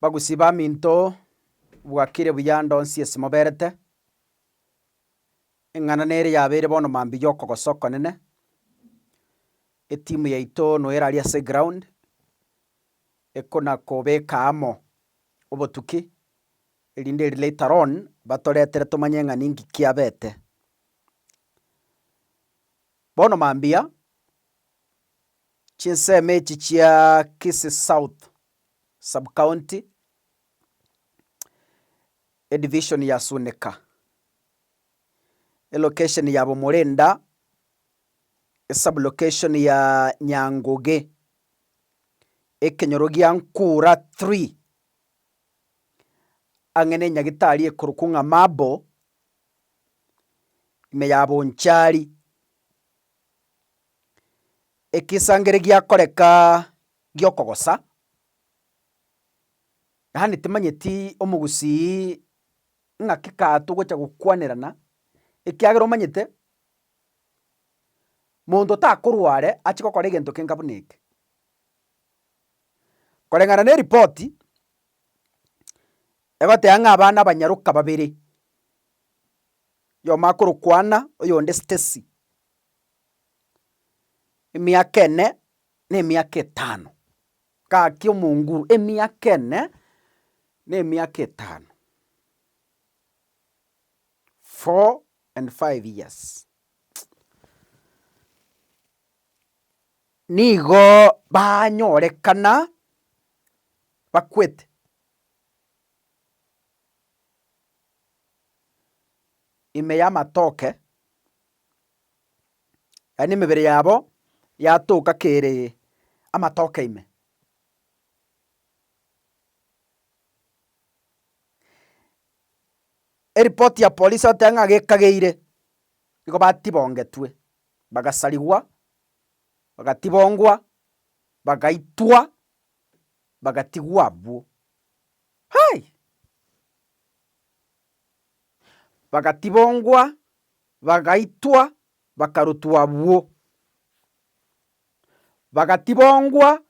Bagusii baminto, bwakire buya ande onsi ase moberete, eng'ana nere yabeire bono mambia y'okogosa okonene, etimu yaito noyo ere aria ase eground, ekona kobeka amo obotuki, erinde eri later on, batoretere tomanye ng'a ninki kiabete. Bono mambia, chinsemo echi chia Kisii South Sub-county, edivision ya Suneka, elocation ya Bomorenda, esub-location ya Nyangoge, ekenyoro gia Nkura 3, ang'e na enyagitari ekorokwa ng'a Marble, ime ya Bonchari. Egesangere giakoreka gi'okogosa, yaani timanyeti omogusii ng'aki kaa togocha gokwanerana, ekiagera omanyete, monto takorwa are ache gokora egento kenga buna eke. Koreng'ana na eripoti, egoteba ng'a abana abanyaroka babere, oyomo akorokwa Anna, oyonde Stacy, emiaka ene na emiaka etano, gaki omonguru emiaka ene na emiaka etano, four and five years. Nigo banyorekana bakwete. Ime y'amatoke. Yaani emebere yabo yatoka kere amatoke ime. Eripoti ya polisi egoteba ng'a gekageire, nigo batibongetwe, bagasarigwa, bagatibongwa, bagaitwa, bagatigwa abwo. Hai! Bagatibongwa. Bagaitwa, bakarutwa abwo. Bagatibongwa,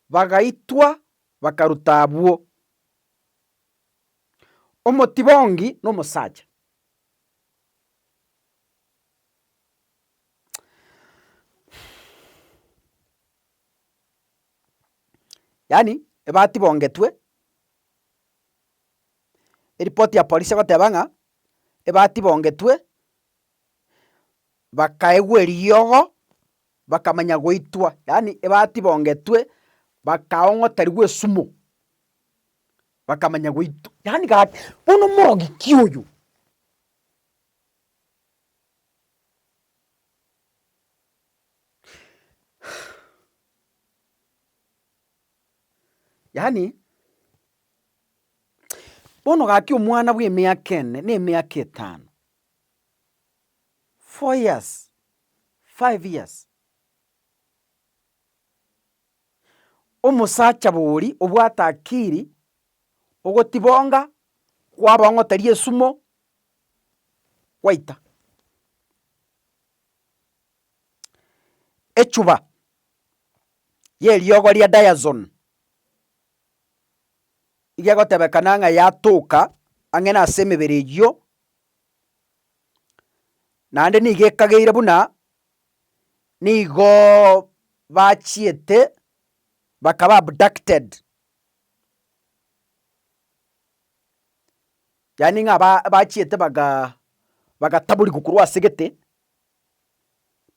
bagaitwa, bakaruta abwo. Omotibongi nomosacha. Yaani ebatibongetwe, eripoti ya polisi egoteba ng'a ebatibongetwe, bakaegwa eriogo, bakamanya goitwa, yaani ebatibongetwe bakaong'oterigwa esumo, bakamanya goitwa, yaani gaki bono omorogi ki oyo? Yaani. Bono gaki omwana bw'emiaka ene na emiaka etano, four years, five years, omosacha bori obwate akiri, ogotibonga, kwabong'oteria esumo, gwaita. Echuba y'eriogo ria Diazone. Iga egotebekana ng'a yatoka ang'e nase emebere eyio, naende nigo ekageire buna nigo bachiete bakaba abducted, yaani ng'a ba bachiete baga bagataborigwa korwa ase gete,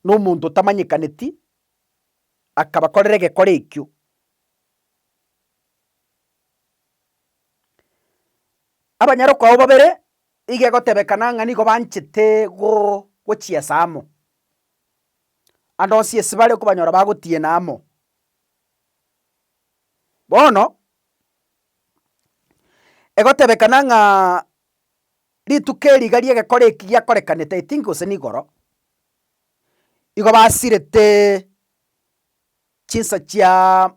na omonto otamanyekaneti, akabakorera egekora ekio. Abanyaroko abwo babere iga egotebekana ng'a nigo banchete go gochiesa amo, ande onsi ase bare okobanyora bagotiena amo. Bono, egotebekana ng'a rituko eri iga ri'egekora eki giakorekanete I think gose nigoro, igo basirete chinsa chia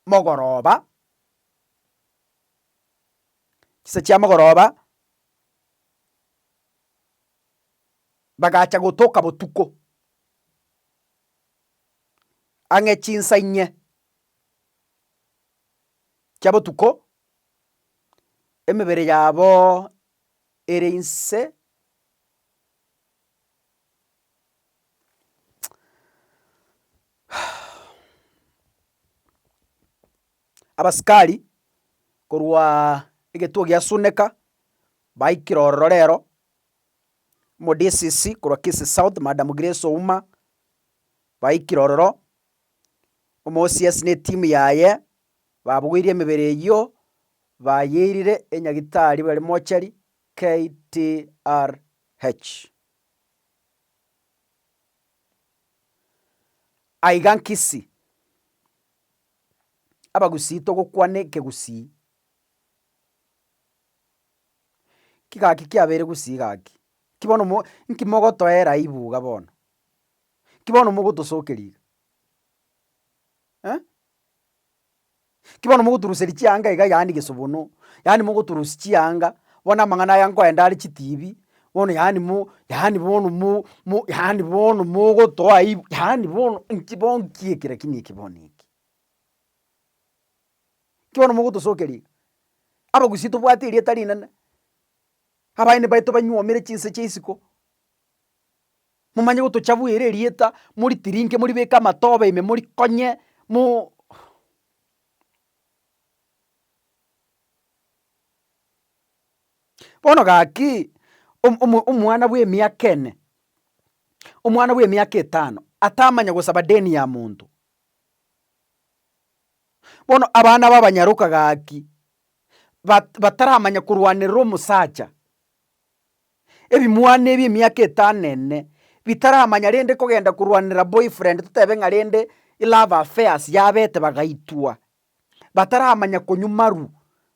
mogoroba, chinsa chia mogoroba, bagacha gotoka botuko, ang'e chinsa inye chia botuko. Emebere yabo ere inse. Abasikari korwa egetuo gia Suneka baikire ororo rero, omo DCC korwa Kisii South Madam Grace Ouma baikire ororo, omo OCS na etimu yaye babogoirie emebere eyio bayeirire enyagitari bare mochari KTRH. Aiga Nkisii, abagusii togokwana ekegusii, ki gaki kiabeire gusii gaki? Ki bono mo nki mogotoera aibu iga bono? Ki bono mogotosokeria iga eh? Ki bono mogotoruseria chianga iga yaani gesobono, yaani mogotorusia chianga, bono amang'ana aya nkoenda are chitibi, bono yaani mo yaani bono mo mo yaani bono mogotoa aibu yaani bono nki bo nki eke lakini eke bono eke. Ki bono mogotosokeria iga? Abagusii tobwate erieta rinene, abaene baito banyuomire chinse chia isiko, momanye gotochabuera erieta, moritirinke moribeke amatobe ime morikonye mo. Bono gaki, omo omo omwana bwa emiaka ene, omwana bwa emiaka etano, atamanya gosaba deni ya monto. Bono abana ba abanyaroka gaki, bat bataramanya korwanerera omosacha, ebimwana ebi emiaka etano ene, bitaramanya rende kogenda korwanerera boyfriend totebe ng'a rende love affairs yabete bagaitwa, bataramanya konywa maru,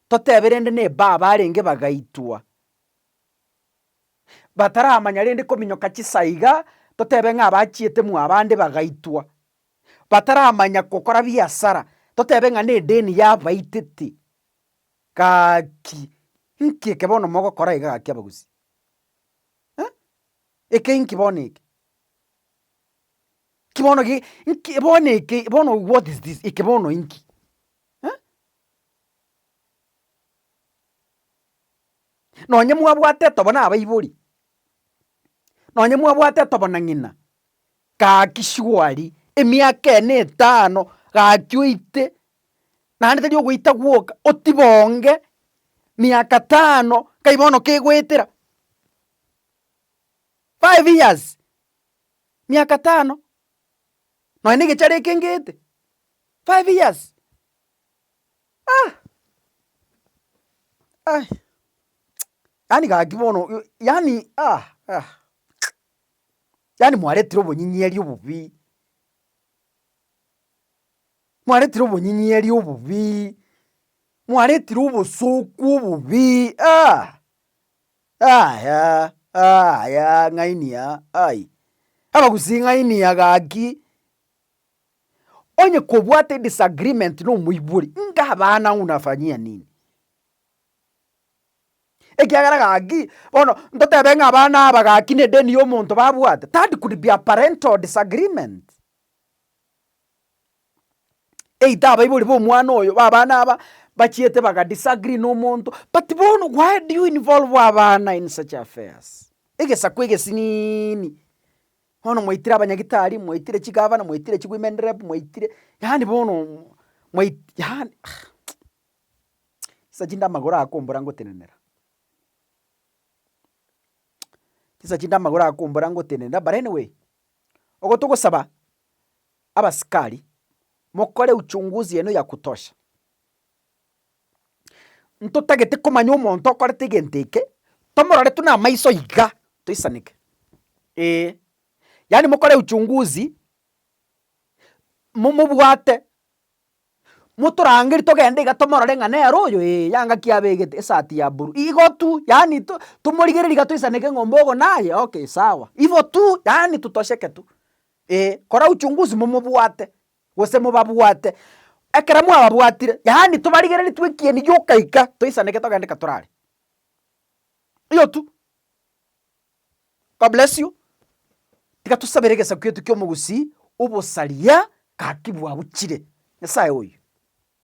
totebe rende na ebaa barenge bagaitwa, bataramanya rende kominyoka chisaiga, totebe ng'a abachiete mwabande bagaitwa. Bataramanya gokora biasara, totebe ng'a nedeni yabaitete, gaki inki eke bono mogokora iga gaki abagusii eh? Eke inki bono eke? Ki bono gi nki bono eke bono what is this eke bono inki eh? Nonye mwabwate etobo na abaibori, nonye mwabwate etobo na ng'ina, Gaki surely, emiaka ene etano, gaki oite, naende tari ogoita gwoka, otibonge miaka tano, nkai bono kegoetera, five years, miaka tano, nonya na egechara eke ngeete, five years, ah ai yaani gaki bono yaani ah ah. Yaani mwaretire obonyinyeri obobi, mwaretire obonyinyeri obobi, mwaretire obosoku obobi ah! Yaya yaya ng'aini aa ai, abagusii ng'aini aa gaki, onye kobwate edisagreement na omoibori, inga abana unafanyia nini? Ekiagera gaki, bono ntotebe ng'a abana aba gaki na edeni ya omonto babwate, that could be a parental disagreement. Either abaibori ba omwana oyo ba abana aba, bachiete baga disagree na omonto, but bono why do you involve abana in such affairs? Egesaku egesiniini, bono mwaitire abanyagitari, mwaitire chigavana, mwaitire chi women rep, mwaitire, yaani bono mwait yaani. Chinsa chinde amagoro akombora ngotenenera, chinsa chinde amagoro akombora ngotenenera but anyway, ogo togosaba abasikari, mokore uchunguzi eno ya kutosha. Ntotagete komanya omonto okorete egento eke, tomorore tu na amaiso iga, toisaneke, eh. Yaani mokore uchunguzi, momobwate. Motorangerie togende iga tomorore ng'a nere oyo ee, yanga ki abegete, esati ya blue, igo tu, yaani to tomorigererie iga toisaneke ng'a ombogo naye, okay sawa, igo tu, yaani totosheke tu, eh, kora uchunguzi momobwate, gose mobabwate, ekero mwababwatire, yaani tobarigererie twe ekieni gioka ika, toisaneke togende ka torare. Iyo tu. God bless you. Tiga tosabere egesaku gietu kia omogusii, obosaria gaki bwabuchire. Nyasaye oyio.